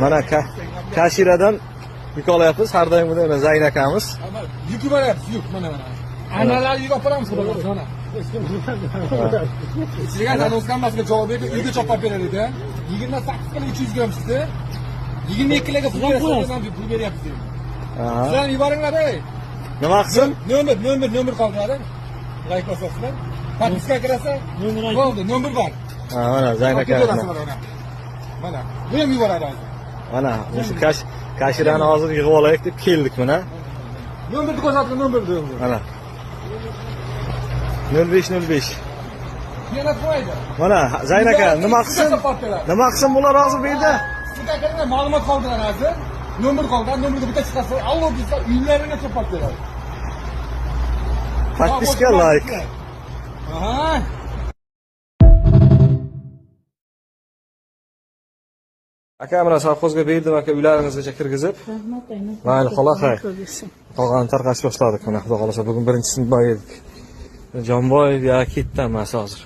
Mana Kashiradan yuk olyapmiz. Har doimgidek mana Zayn akamiz. Yuk yuboryapmiz, yuk mana mana. Analar yuk olib boramiz, xudo xohlasa, mana. Ichiga anons hammasiga javob berib, uyga chopib berar edi. 28 kilo 300 gramm chiqdi. 22 kiloga pul berasiz, pul beryapmiz deydi. Sizlar yuboringlar, ey. Nima qilsin? Nomer, nomer, nomer qoldiradi. Layk bosasizlar. Подписка kirasan. Bo'ldi, nomer bor. Ha, mana Zayn aka. Mana. Bu ham yuboradi hozir. Mana shu Kashirani hozir yig'ib olaylik deb keldik mana. Nomerni ko'rsating, nomerni. Mana. 0505. Yana qo'ydi. Mana Zayn aka, nima qilsin? Nima qilsin bular hozir bu yerda? Sizga kirgan ma'lumot qoldiradi hozir. Nomer qoldiradi, nomerga bitta chiqarsa, Alloh bilsa, uylaringga chopib beradi. Подписка, layk. Aha. Aka, mana sovxozga berdim aka, uylaringizgacha kirgizib. Rahmat aynan. Mayli xola, xayr. Ko'rishsin. Qolganini tarqatib boshladik mana, xudo xohlasa bugun birinchisini boy edik. Jonboyev ya ketdi hammasi hozir.